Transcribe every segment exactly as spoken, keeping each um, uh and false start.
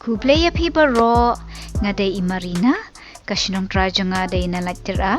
Khublei ïa phi baroh, nga dei i Marina, ka shnong trai jong nga dei na Laittera,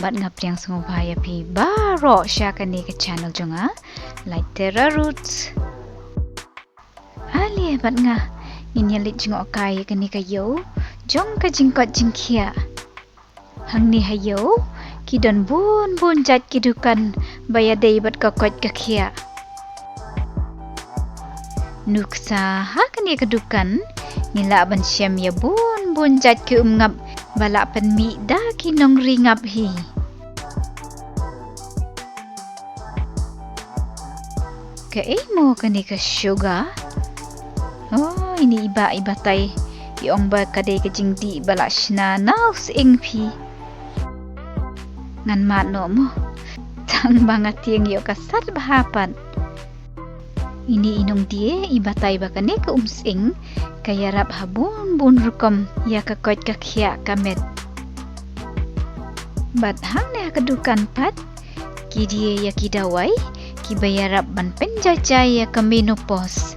bad nga pdiang sngewbha ïa phi baroh sha kane ka channel jong nga, Laittera Roots. Ale bad nga, ngin ïa leit jngoh kai ïa kane ka ïew jong ka jingkoit jingkhiah. Hangne ha ïew, ki don bun bun jait ki dukan ba ïadei bad ka koit ka khiah. Nuksa ha kane ka dukan, ngi lah ban shem ïa bun bun jait ki umngap ba lah pynmih da ki nongri ngap hi. Kaei mo kane ka sugar? Oh, ine i bah i batai i ong ba ka dei ka jingdih ba la shna na u sying phi. Ngan mad noh mo. Tang ba nga tieng ïoh ka sat bha pat. Ine i nongdie i batai ba kane ka umsying ka ïarap ha bun bun rukom ïa ka koit ka khiah ka met. Bad hangne ha ka dukan pat ki die ïa ki dawai kiba ïarap ban pynjaijai ïa ka menopause.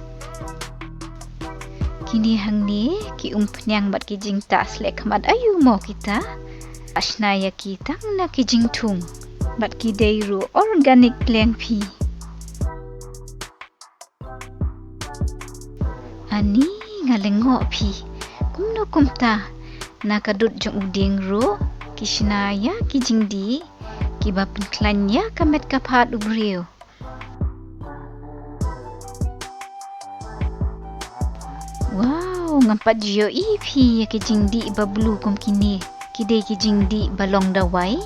Kine hangne ki umphniang bad ki jingtah sleh khmat aïu mo kita? La shna ïa ki tang na ki jingthung bad ki dei ruh organic, leng phi. Ani nga lyngngoh phi. Kumno kumta, na ka dud jong u dieng ruh ki shna ïa ki jingdih kiba pynkhlaiñ ïa ka met ka phad u briew. Wow, ngam pat ju ïohi phi ïa ki jingdih ba blue kum kine. Ki dei ki jingdih ba long dawai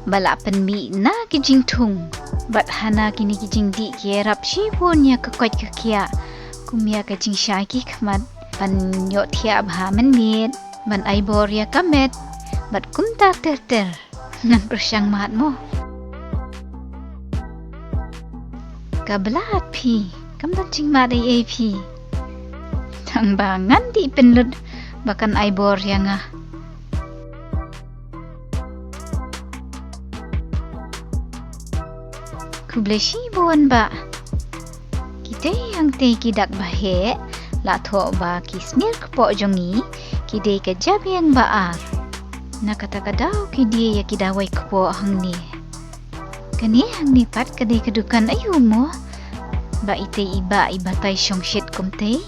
ba la pynmih na ki jingthung. Bad hana kine ki jingdih ki ïarap shibun ïa ka koit ka khiah, kum ïa ka jingshai ki khmat, ban ïohthiah bha mynmiet, ban ai bor ïa ka met, bad kumta ter ter. Ngan pyrshang mad mo. Ka blad phi, kam don jingmad ei ei phi. Tang ba ngan dih pynlut ba kan ai bor ïa nga. Khublei shibun bah. Kitei hangtei ki dak ba heh, la thoh ba ki snier kpoh jong ngi ki dei ka jabieng ba ar. Na kata ka daw ki die ïa ki dawai kpoh hangne. Kane hangne pat ka dei ka dukan aïu mo? Ba itei i bah i batai shongshit kumtei.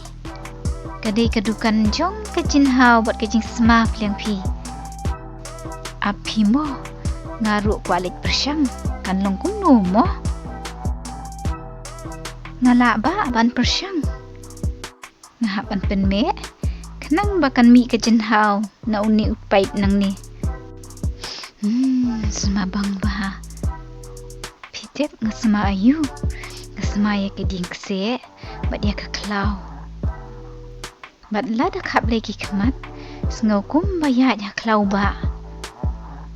Ka dei ka dukan jong ka jinghaw bad ka jingsma, leng phi. Ap phi mo, nga ruh kwah leit pyrshang, kan long kumno mo? Nga lah bah ban pyrshang. Nga hap ban pynmih, khnang ba kan mih ka jinghaw na une u paip nangne. Hmm, sma bang bha. Phi tip nga sma aïu? Nga sma ïa ka dieng kseh bad ïa ka khlaw. Bad lada khablei ki khmat, sngew kumba ïaid ha khlaw bah.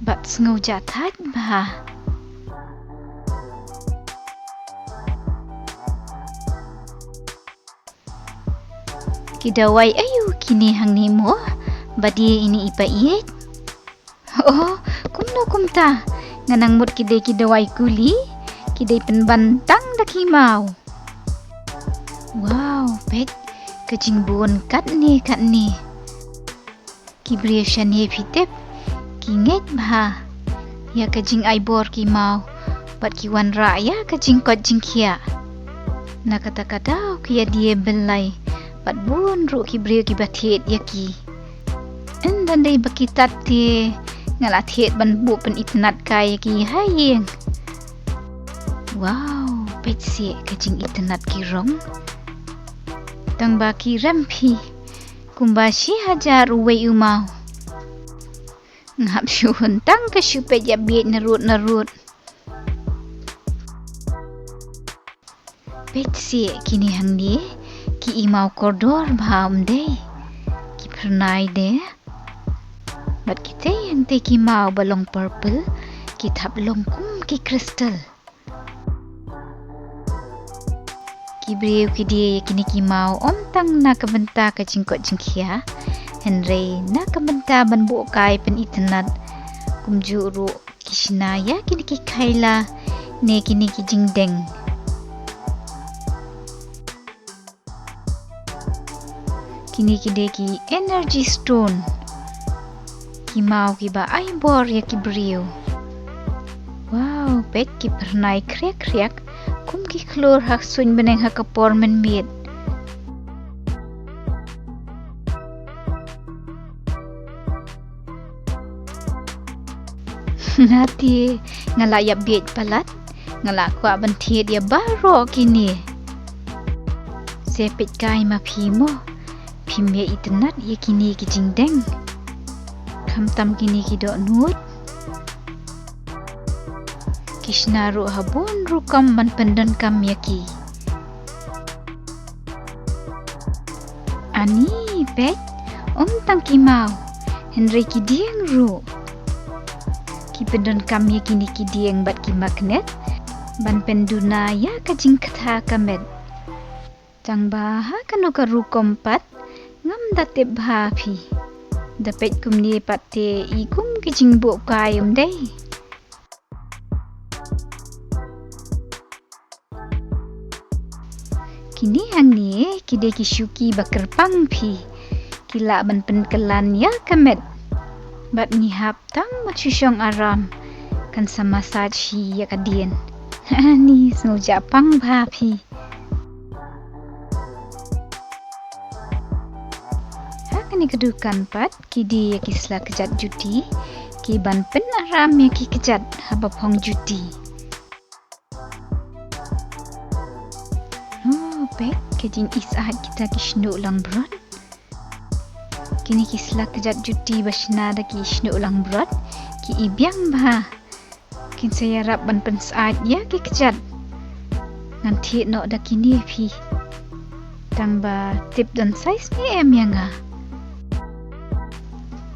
Bad sngew jah thait bha. Ki dawai aïu kine hangne mo? Ba die ine i paieit. Oh, kumno kumta? Nga nang mut ki dei ki dawai kuli, ki dei pynban tang da ki maw. Wow, peit ka jingbun katne katne. Ki briew shane phi tip, ki ngeit bha ïa ka jingai bor ki maw, bad ki wanrah ïa ka jingkoit jingkhiah. Na kata ka daw ki ïa die byllai, bad bun ruh ki briew kiba thied ïa ki. Ynda dei ba ki tad te, nga la thied ban buh pynitynnad kai ïa ki ha ïing. Wow, peit seh ka jingitynnad ki rong. Tang ba ki rem phi, kumba shi hajar uwei u maw. Nga hap shu hun tang ka shu peit ïa bieit narud narud. Peit seh kine hangne, ki i maw kordor bha, ym dei? Ki phyrnai de. Bad kitei hangtei ki maw ba long purple, ki thap long kum ki crystal. Ki briew ki die ïa kine ki maw ym tang na ka bynta ka jingkoit jingkhiah, hynrei na ka bynta ban buh kai pynitynnad, kumjuh ruh ki shna ïa kine ki khaila ne kine ki jingdeng. Ki Kine ki dei ki energy stone. Ki maw kiba ai bor ïa ki briew. Wow, peit ki phyrnai khriak khriak kum ki khlur ha suiñ bneng ha ka por mynmiet. Nga te nga la ïap bieit palat, nga la kwah ban thied ïa baroh kine. Se peit kai ma phi mo, phim ïa itynnad ïa kine ki jingdeng. Khamtam kine ki dohnud. Ki shna ruh ha bun rukom ban pyndonkam ïa ki. Ani, peit, ym tang ki maw, hynrei ki dieng ruh. Ki pyndonkam ïa kine ki dieng bad ki magnet ban pynduna ïa ka jingkthah ka met. Tang ba ha kano ka rukom pat ngam da tip bha phi. Da peit kumne pat te i kum ki jingbuh kai ym dei. Kine hangne ki dei ki shuki ba kyrpang phi. Ki lah ban pynkylla ïa ka met. Bad ngi hap tang ban shu shong aram, kan sa massage hi ïa ka dien. Ani, sngewjah pang bha phi. Ha kane ka dukan pat ki die ïa ki sla kjat juti, ki ban pynaram ïa ki kjat haba phong juti. Oh, peit ka jingisai kita ki shñiuh langbrot. Kine ki sla kjat juti ba shna da ki shñiuh langbrot ki i biang bha. Kin sa ïarap ban pynsait ïa ki kjat. Ngan thied noh da kine phi. Tang ba tip don size ne em ïa nga.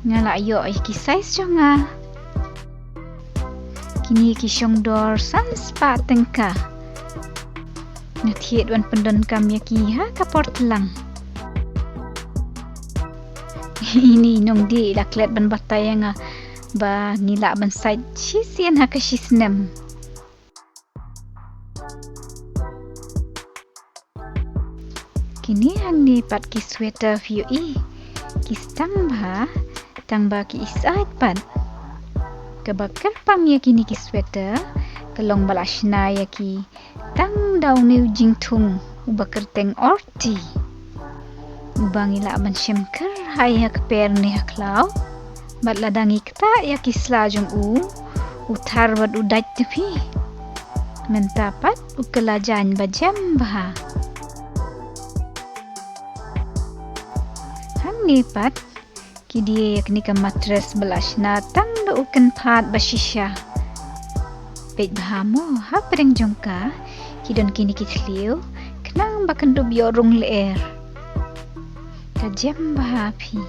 Nga la ïoh ïa ki size jong nga. Kine ki shong dor san spah tyngka. Nga thied wan pyndonkam ïa ki ha ka por tlang. Ini nongdie i la klet ban batai ïa nga ba ngi lah ban sait shisien ha ka shisnem. Kine hangne pat ki sweater phi ïohi. Ki stang bha, tang ba ki isait pat. Kaba kyrpang ïa kine ki sweater ka long ba la shna ïa ki tang da une u jingthung uba kyrteng orti. Uba ngi lah ban shem kyrhai ha kper ne ha khlaw. Bad lada ngi ktah ïa ki sla jong u, u thar bad u dait te phi. Mynta pat u kylla jaiñ ba jem bha. Hangne pat ki die ïa kane ka mattress ba la shna tang da u kynphad ba shisha. Peit bha mo, ha pdeng jong ka ki don kine ki thliew khnang ba kan dup ïoh rung lyer. Ka jem bha phi.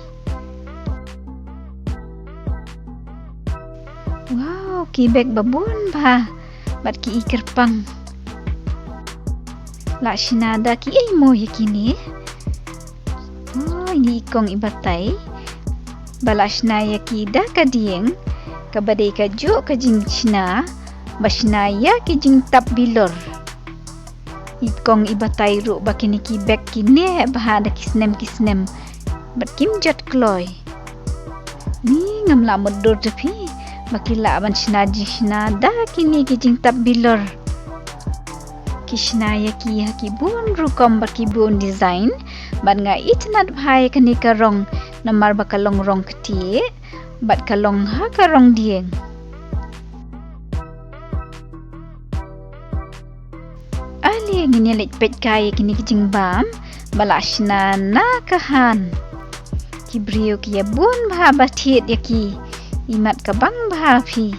Wow, ki bag ba bun bha bad ki i kyrpang. La shna da kiei mo ïa kine? Oh, ini i kong i batai ba la shna ïa ki da ka dieng, kaba dei kajuh ka jingshna ba shna ïa ki jingtap bilor. I kong i batai ruh ba kine ki bag ki neh bha da ki snem ki snem bad kim jot kloi. Ni ngam lah mutdur te phi ba ki lah ban shna jingshna da kine ki jingtap bilor. Ki shna ïa ki ha ki bun rukom bad ki bun design, bad nga itynnad bha ïa kane ka rong namar ba ka long rong ktieh bad ka long ha ka rong dieng. Ale ngin ïa leit peit kai ïa kine ki jingbam ba la shna na ka han. Ki briew ki ïa bun bha ba thied ïa ki. Imat ka bang bha phi.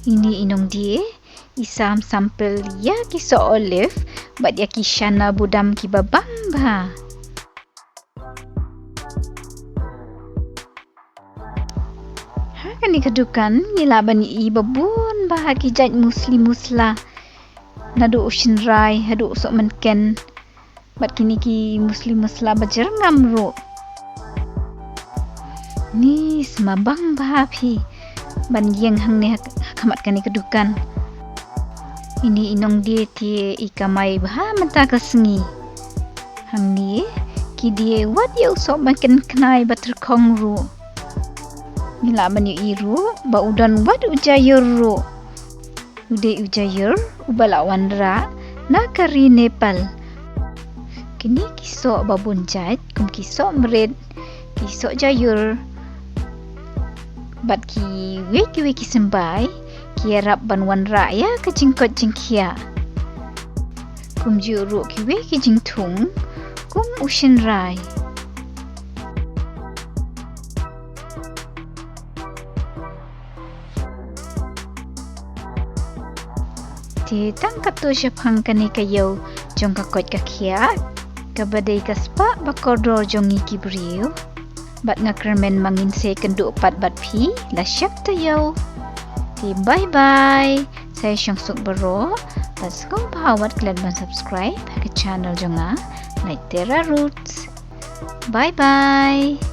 Ini i nongdie i sam sample ïa ki soh olive bad ïa ki shana budam kiba bang bha. Ha kane ka dukan ngi lah ban ïohi ba bun bha ki jait musli musla. Naduh u shynrai haduh u sohmynken. Bad kine ki musli musla ba jyrngam ruh. Ni sma bang bha phi ban ïeng hangne ha, ha khmat kane ka dukan. Ine i nongdie te i kamai bha mynta ka sngi. Hangne ki die wat ïa u soh ban khein khnai ba tyrkhong ruh. Ngi lah ban ïohi ruh ba u don wat u jaiur ruh. U dei u jaiur uba la wanrah na ka ri Nepal. Kine ki soh ba bun jait kum ki soh mrit, ki soh jaiur bad kiwei kiwei ki symbai ki ïarap ban wanrah ïa ka jingkoit jingkhiah. Kumjuh ruh kiwei ki jingthung kum u shynrai. Te tang katto shaphang kane ka ïew jong ka koit ka khiah, kaba dei ka spah ba kordor jong ngi ki briew. Bad nga kyrmen ma ngin sa ïakynduh pat bad phi la shap taïew. Te bye bye. Sa ïa shong suk baroh. Bad sngewbha wat klet ban subscribe ha ka channel jong nga, Lait Terra Roots. Bye bye.